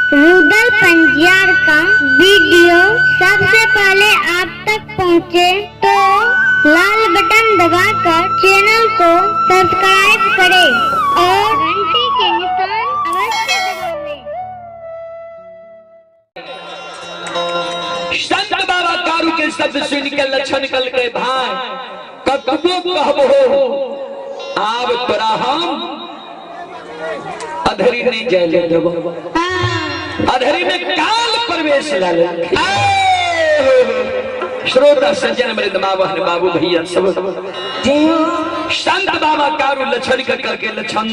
रुदल पंजियार का वीडियो सबसे पहले आप तक पहुंचे तो लाल बटन दबाकर चैनल को सब्सक्राइब करें और घंटी के निशान अवश्य दबावें। संत बाबा कारू के शब्द सुन के लक्षण कल के भाई कतबो कहबो आब तोरा हम अधरी नहीं जाय ले देबो। अधरी में काल प्रवेश लाले। श्रोता सज्जन मृद मावहन बाबू भैया सब संत बाबा कारू लक्षण के करके लक्षण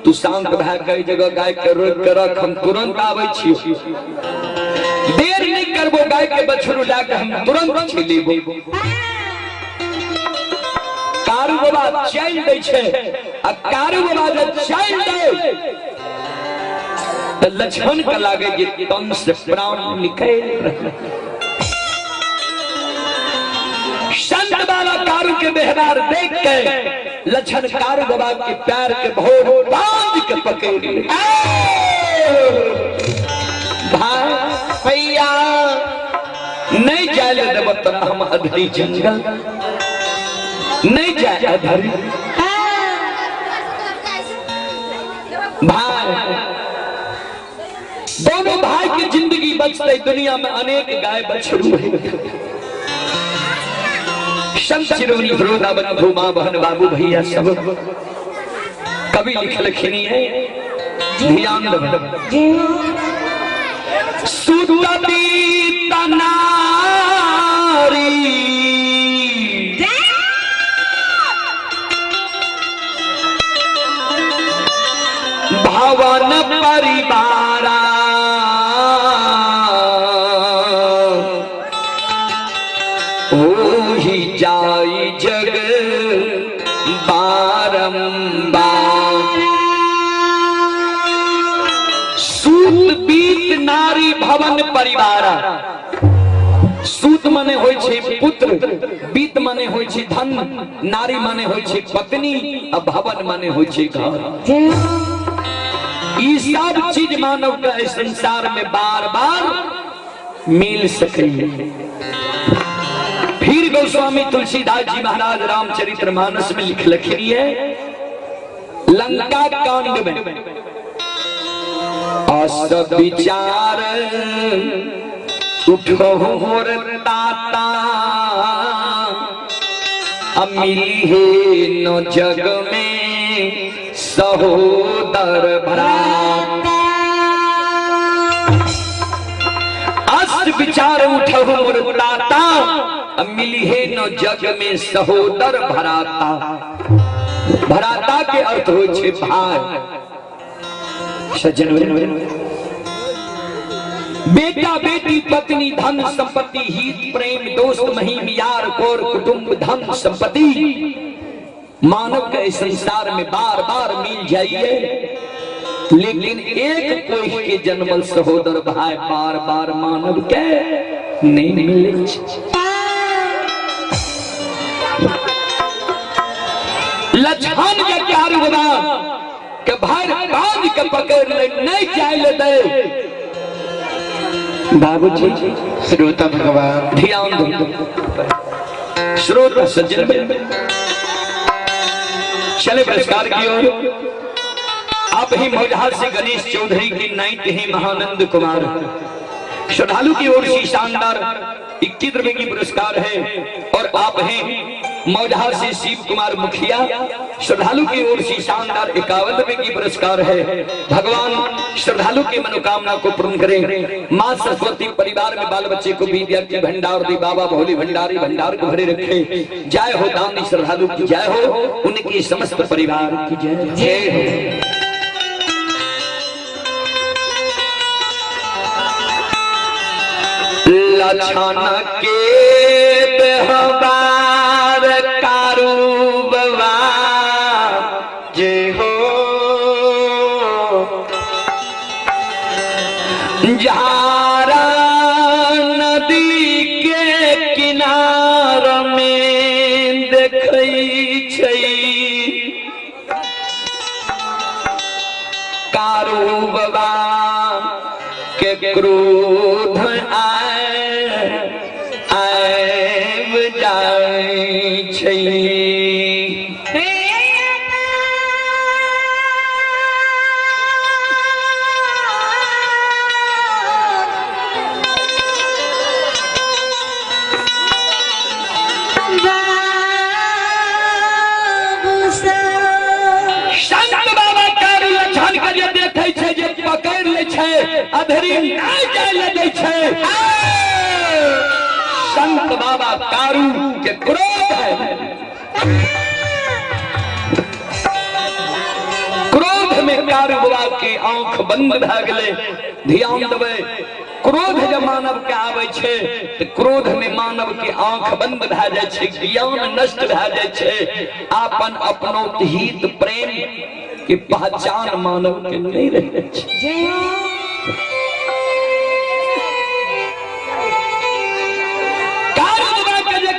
तू शांत भए के जगह गाय के रोक के रख, हम तुरंत आबै छी, देर नहीं करबो, गाय के बछड़ू ला के हम तुरंत छिलेबो। कारू बाबा चल दै छै आ कारू बाबा जे चल दै त लक्षण के लागे जे तन से प्राण निकल रहल। संत बाबा कारू के व्यवहार देख के लक्षण कारू बाबा के पैर के भोर बांध के पकड़ ले। भाई भैया नहीं जाए ले देब तोरा हम अधरी जंगल नहीं जाए अधरी। भाई दोनों भाई की जिंदगी बचते दुनिया में अनेक गाय बछड़ू है। संत शिरोमणि श्रोता बंधु माँ बहन बाबू भैया सब कवि लिख लखनी है, ध्यान दो। सुतती तनारी भवन परिवारा ओही जाई जग बारंबार। सूत बीत नारी भवन परिवारा। सूत माने होय छै पुत्र, बीत माने होय छै धन, नारी माने होय छै पत्नी आ भवन माने होय छै घर। ई सब चीज मानव के संसार में बार बार मिल सके। फिर गोस्वामी तुलसीदास जी महाराज रामचरित्र मानस में लिख लखी है लंका कांड में अस विचार उठो ताता मिली है न जग में सहोदर भ्राता। अस विचार उठो मोर ताता मिली है न जग में सहोदर भराता। भराता के अर्थ हो छे भाई। सज्जन बेटा बेटी पत्नी धन संपत्ति हित प्रेम दोस्त महीम यार कोर कुटुंब धन संपत्ति मानव के संसार में बार बार मिल जाइए, लेकिन एक कोई के जन्मल सहोदर भाई बार बार मानव के नहीं मिले। लक्षण के कारू बाबा के भाई बांध के पकड़ ले नहीं जाए ले दे। बाबूजी श्रोता भगवान ध्यान दो। श्रोता सज्जन चले पुरस्कार की ओर। आप ही मौजहार से गणेश चौधरी की नाइट ही महानंद कुमार श्रद्धालु की ओर से शानदार 21 रुपए की पुरस्कार है। और आप हैं मौजहार से शिव कुमार मुखिया श्रद्धालु की ओर से शानदार 51 रुपए की पुरस्कार है। भगवान श्रद्धालु की मनोकामना को पूर्ण करें। माँ सरस्वती परिवार में बाल बच्चे को विद्या की भंडार दे, बाबा भोले भंडारी भंडार को भरे रखे। जय हो दानी श्रद्धालु की जय हो, उनकी समस्त परिवार की जय हो। लक्षण के व्यवहार कारू बाबा जय हो। झारा नदी के किनार में देखै छै कारू बाबा के क्रोध आए आब जाय छै। अधरी नहीं जाय ले दै छै। संत बाबा कारू के क्रोध है, क्रोध में कारू बाबा के आंख बंद भए गेलै। ध्यान देबै, क्रोध जब मानव के आबै छै तो क्रोध में मानव के आंख बंद भए जाइ छै, ज्ञान नष्ट भए जाइ छै, अपन अपनो हित प्रेम के पहचान मानव के नहीं रहै छै।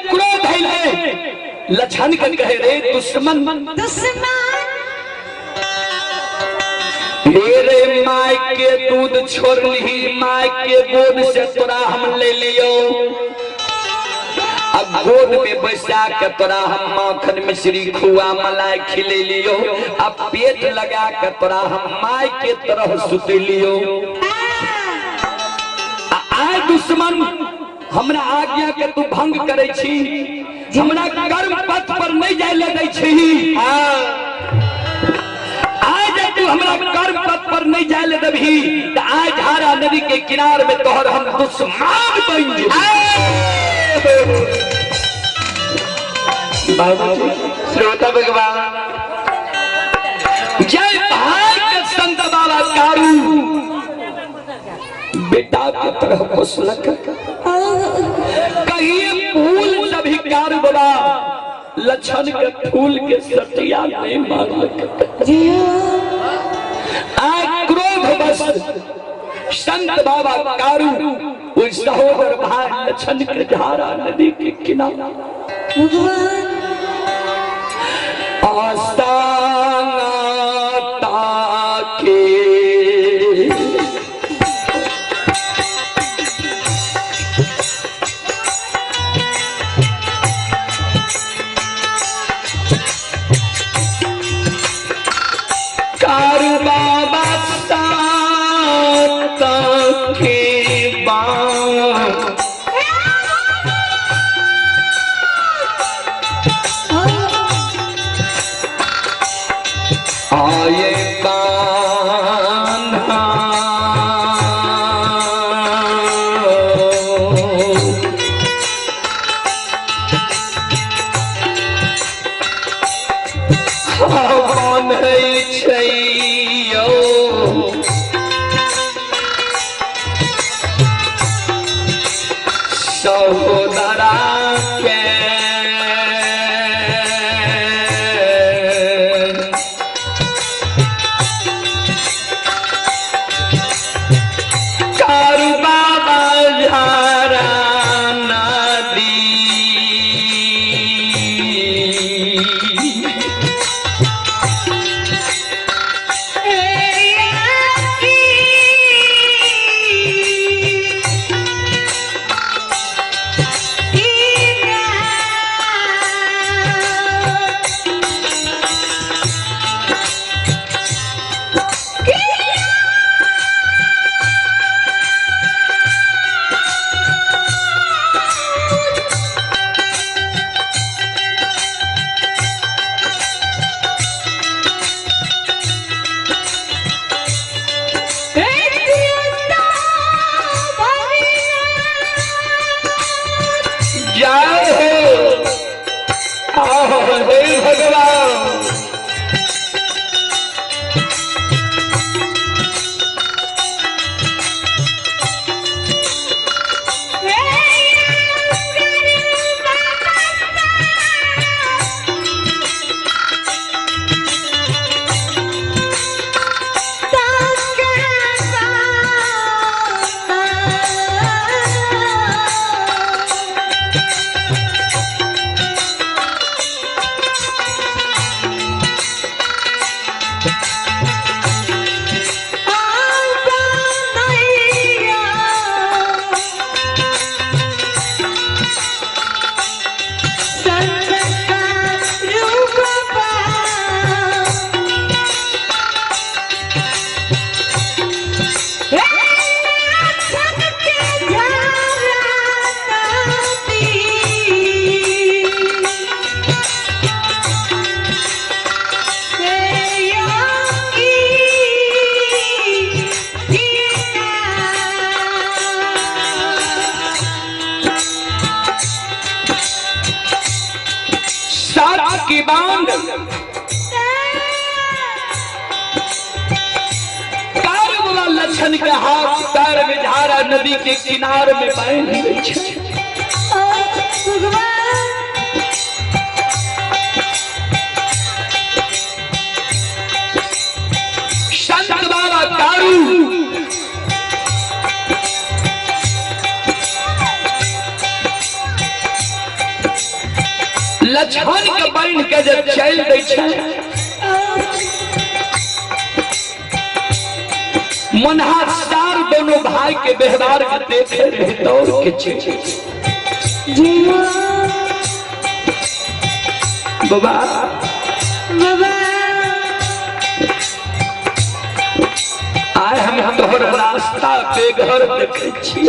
क्रोध है लक्षण के कहे रे दुश्मन रे my के दूध छोड़ली, my के गोद से तोरा हम ले लियो, अब गोद में बैसा के तोरा हम माखन मिश्री खुआ मलाई खिले लियो, अब पेट लगा के तोरा हम my के तरह सुते लियो। आए दुश्मन हमरा आज्ञा के तू भंग करे छी, हमरा कर्म पथ पर नहीं जाय ले दै छी। आज जे तू हमरा कर्म पथ पर नहीं जाय ले देबही त आज धारा नदी के किनार में तोहर हम दुश्मन बन जेबी। बाबूजी श्रोता भगवान जय भाई के संत बाबा कारू बेटा के तरह पोसलक, कहीं फूल सभी कारू बाबा लक्षण के फूल के सटिया नहीं मारलक। आय क्रोध बस संत बाबा कारू वो सहोदर भाई लक्षण के धारा नदी के किनारे आस्था के कारू बाबा सात के आए कान्हा बन्है छै यौ के बांध कारू बाबा लक्षण के हाथ पैर में झारा नदी के किनार में बांध दै छै। संत बाबा कारू लक्षण के बांध के जब चल दै छै, मनहा सार दोनों भाई के व्यवहार के देखे रहे दौड़ के चल। बाबा बाबा आय हम तोहर रास्ता पे घर देखे छी।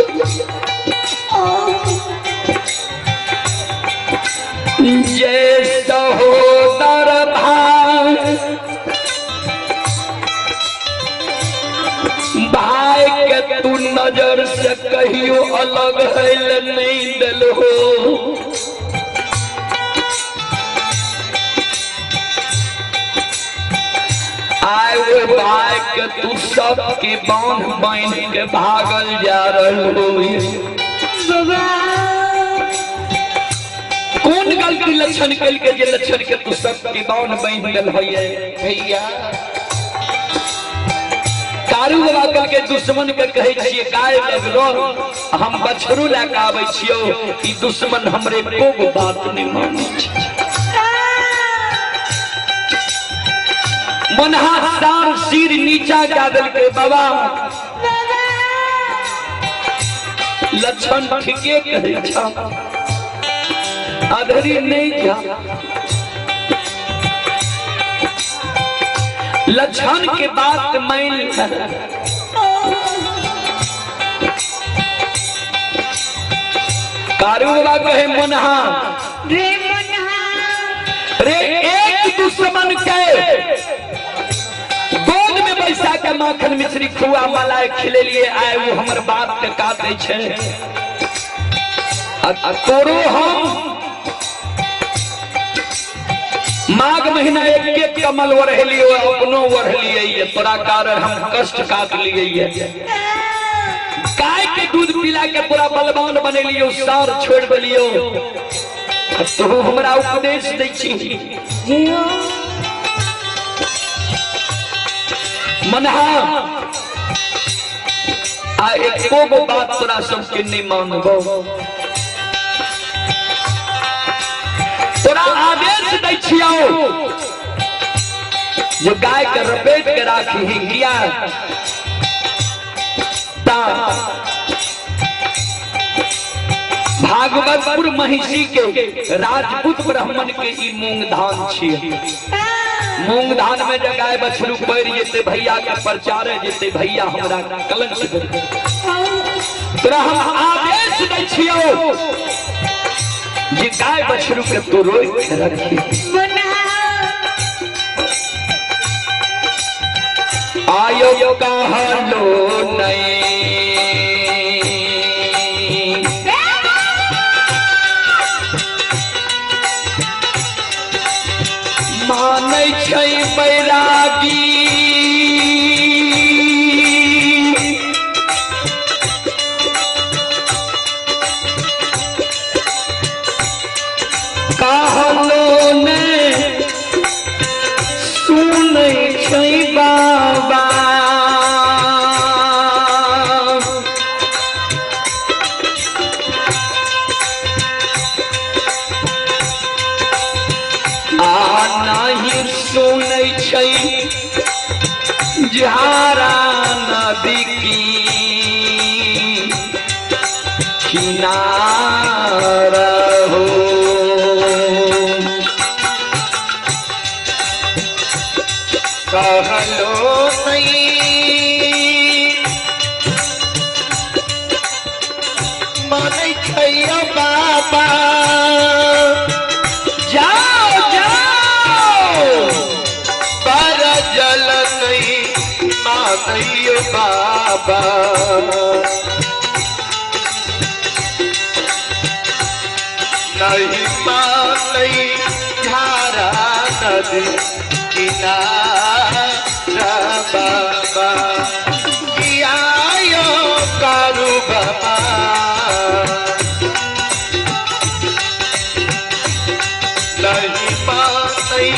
जय सहोदर भाई, भाई के तू नजर से कहियो अलग है नहीं दिल हो। आए वो भाई के तू सबके बांध बांध के भागल जा रहे हो। कौन गलती लक्षण कल के जे लक्षण के तू सबके बांध बांध दिल है भैया? कारू बाबा के दुश्मन के कहे छिए गाय लगलो हम बछरू लए के आबै छियौ, ई दुश्मन हमरे को बात नहीं मानै छै। मनहा सार सिर नीचा कए देलकै। बाबा लक्षण ठीके कहै छ, अधरी नहीं जा। लक्षण के बात मान कारू बाबा कहे मनहा रे मनहा रे एक दुश्मन के गोद में बैसा के माखन मिश्री खुआ मलाई खिले लिए आए, वो हमर बाप के काटे छै। तोरो हम माघ महीना एक एक कमल ओढ़लियो, अपनो ओढ़लिए, तोरा कारण हम कष्ट काट लिए। गाय के दूध पिला के तोरा बलवान बनेलियो, सार छोड़ देलियो, तू हमरा उपदेश दै छी। मनहा आ एको गो बात तोरा सबके नहीं मानबो, तोरा आदेश दै छियौ जो गाय के रपेट के राखी ही किया ता भागवतपुर महिषी के राजपूत ब्राह्मण के ई मूंग धान छियै। मूंग धान में जब गाय बछरू पड़ जेते भैया के प्रचार जेते भैया हमरा कलंक दे। तोरा हम आदेश दै छियौ जे गाय बछरू के तू रोक के रखी। आयो कहलो नहीं मानै छै बैरागी, कहलो ने सुनै छै बाबा। सुनै छै झारा नदी की किनारा हो। कहलो नहीं मानै छै बाबा, जाओ जाओ पर जल नहीं मानैयो बाबा। नहीं मानै झारा झारा नदी किनारा बाबा किया यो कारू बाबा नहीं पाई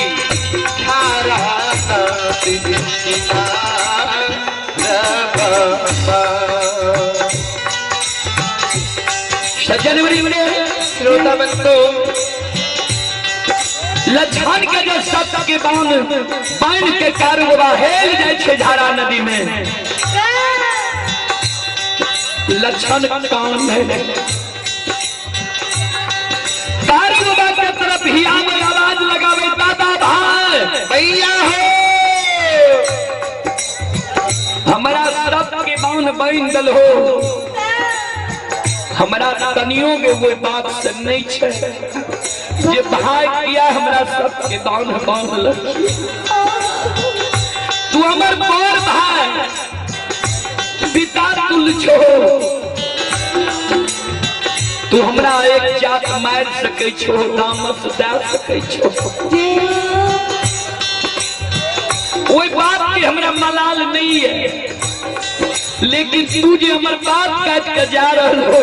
झारा नदी किनारा बाबा। सज्जन श्रोता बंधु लक्षण के जो सत के बांध बांध के कारोबा हेल जाय छे झारा नदी में लक्षण कान है कारोबा के तरफ ही आवे आवाज लगावे दादा भाई भैया हो हमारा सत के बांध बांध दल हो हमारा तनियों के वो बात से नहीं छे जे भाई किया हमरा सब के दान बांधल तू हमर बड़ भाई पिता तुल छो तू हमरा एक जात मार सकै छो दामस दे सकै छो ओई बात के हमरा मलाल नहीं है लेकिन तू जे हमर बात काट के जा रहल हो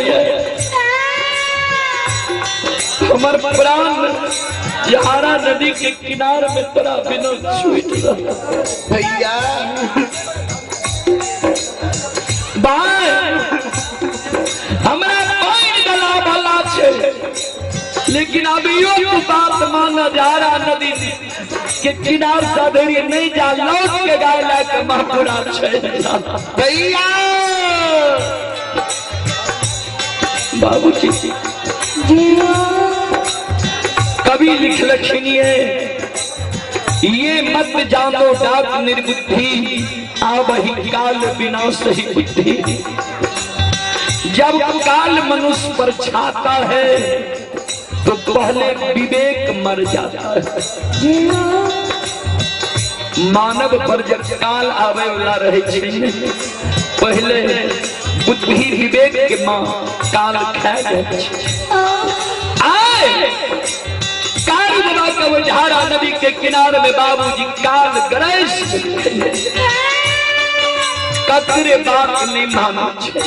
हमर प्राण झारा नदी के किनार में तोरा बिना छूट रहा भैया भाई हमरा पानी डला भला छे लेकिन अभियो तू बात मान झारा नदी के किनार सधरी नहीं जा लौट के गाय लाके महपुरा छे भैया बाबूजी कभी लिख लखनिए ये मत जानो डाक निर्बुद्धि आवही काल बिना सही बुद्धि। जब काल मनुष्य पर छाता है तो पहले विवेक मर जाता है। मानव पर जब काल आवे वाला रहे छे पहले बुद्धि विवेक के मां काल खा जाए। आए काल बाबा के झारा नदी के किनारे में बाबूजी काल गणेश कतरे बात नहीं माना छे।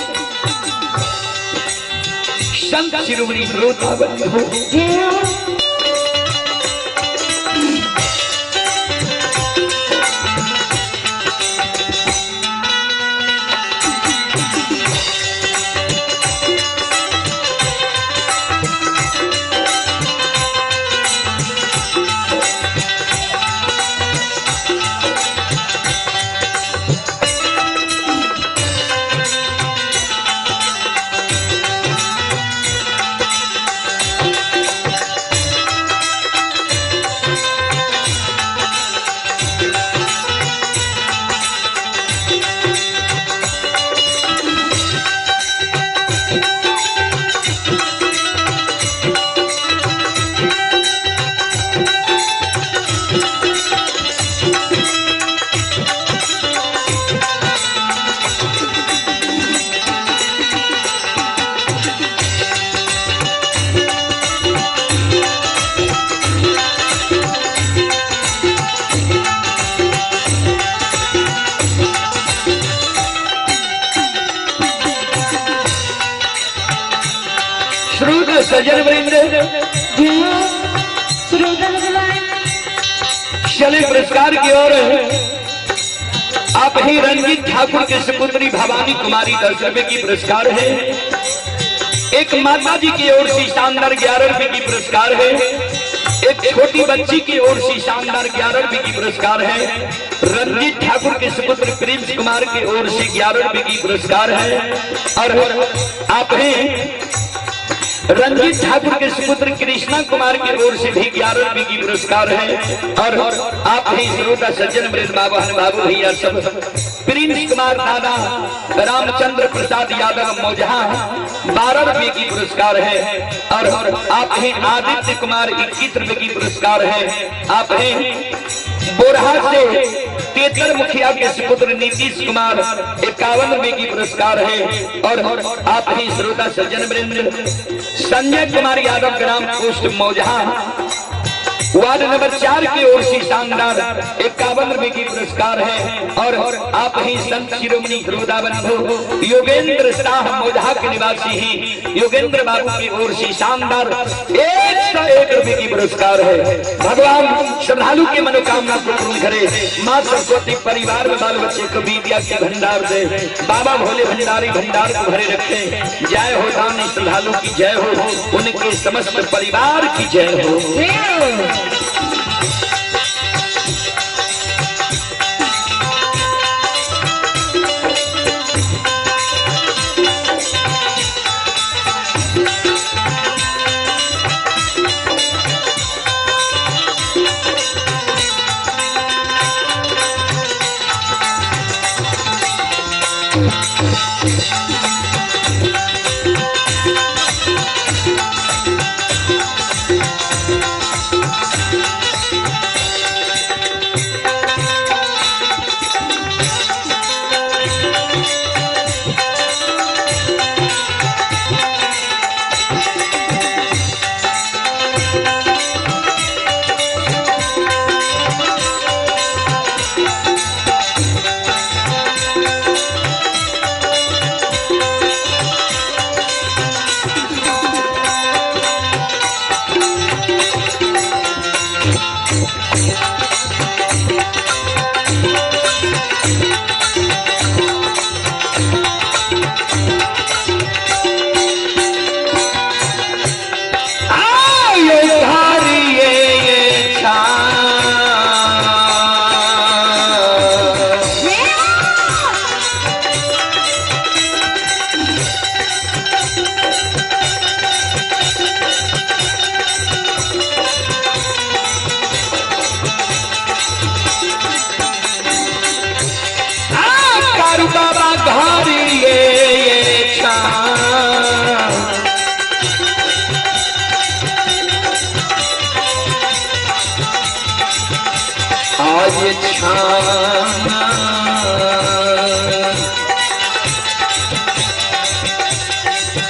संत शिरोमणि श्रोता बंधु सजन वृंद चले पुरस्कार की ओर आप ही रंजीत ठाकुर के सुपुत्री भवानी कुमारी 10 रुपए की पुरस्कार है। एक माता जी की ओर से शानदार 11 रुपए की पुरस्कार है। एक छोटी बच्ची की ओर से शानदार 11 रुपए की पुरस्कार है। रंजीत ठाकुर के सुपुत्र प्रिंस कुमार की ओर से 11 रुपए की पुरस्कार है। और आप हैं रंजीत ठाकुर के सुपुत्र कृष्णा कुमार की ओर से भी 11 रुपए की पुरस्कार है। और आप ही श्रोता सज्जन वृंद बाबा बाबू भैया सब प्रिंस कुमार दादा रामचंद्र प्रसाद यादव मौजहा 12 रुपए की पुरस्कार है। और आप ही आदित्य कुमार 21 रुपए की पुरस्कार है। आप हैं बोरहा से तेतर मुखिया के सुपुत्र नीतीश कुमार 51 रुपए की पुरस्कार है। और आप ही श्रोता सज्जन वृंद संजय कुमार यादव ग्राम पोस्ट मौजहा वार्ड नंबर 4 की ओर से शानदार 51 रुपए की पुरस्कार है। और आप ही संत शिरोमणि श्रोता बंधु योगेंद्र शाह मोधा के निवासी ही योगेंद्र बाबू की ओर से शानदार 101 रुपए की पुरस्कार है। भगवान श्रद्धालु की मनोकामना को पूर्ण करे। माँ सरस्वती परिवार में बाल बच्चे को विद्या के भंडार दे। बाबा भोले भंडारी भंडार को भरे रखे। जय हो दानी श्रद्धालु की जय हो, उनके समस्त परिवार की जय हो।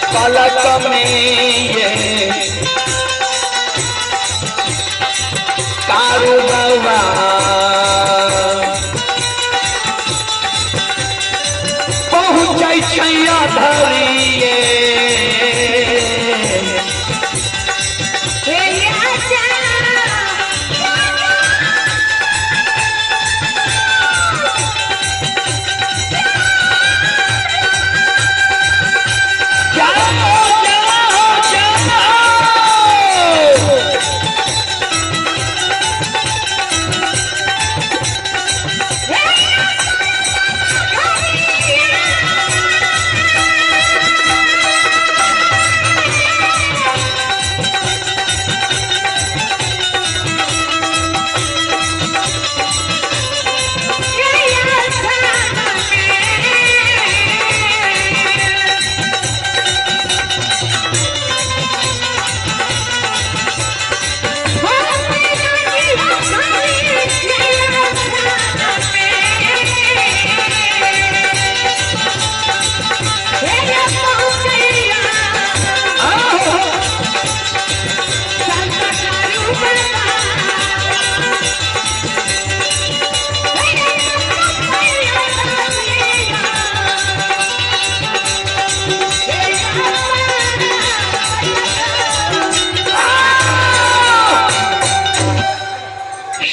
पलक में ये कारू बाबा पहुँचै छैया धरिए।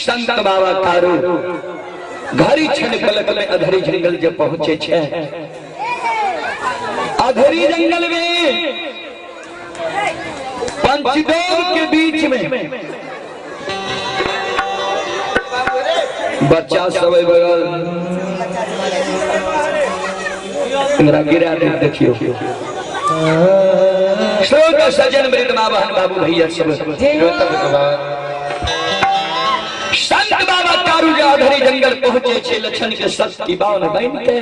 संत बाबा कारू घड़ी क्षण पलक में अधरी जंगल जब पहुंचे छे। अधरी जंगल में पंचदेव के बीच में बच्चा सब बगल गिरा देखियो। श्रोता सजन वृद्ध बाबा बाबू भैया सब संत बाबा कारू जो अधरी जंगल पहुंचे छे लक्षण के सत्य बावन बनते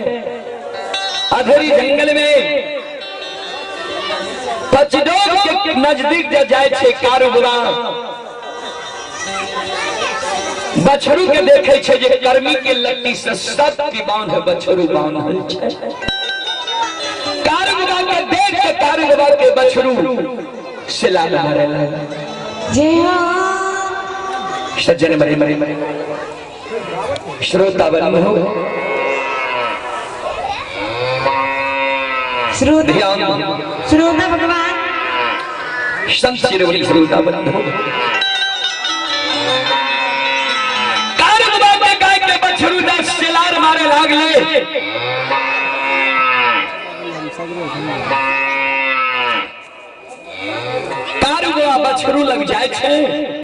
अधरी जंगल में पचडोब के नजदीक जा जाए छे कारू बाबा बछरू के देखे छे जे कर्मी के लट्टी से सत्य बावन है बछरू बावन छे। कारू बाबा के देख के कारू बाबा के बछरू से लाल मारे। जी हां। सज्जन मरे मरे श्रोता बंधु श्रोता श्रोता भगवान संत शिरोमणि श्रोता बंधु कार गाय के बछरू दास सेलार मारे लागले। कार बछरू लग जाए छे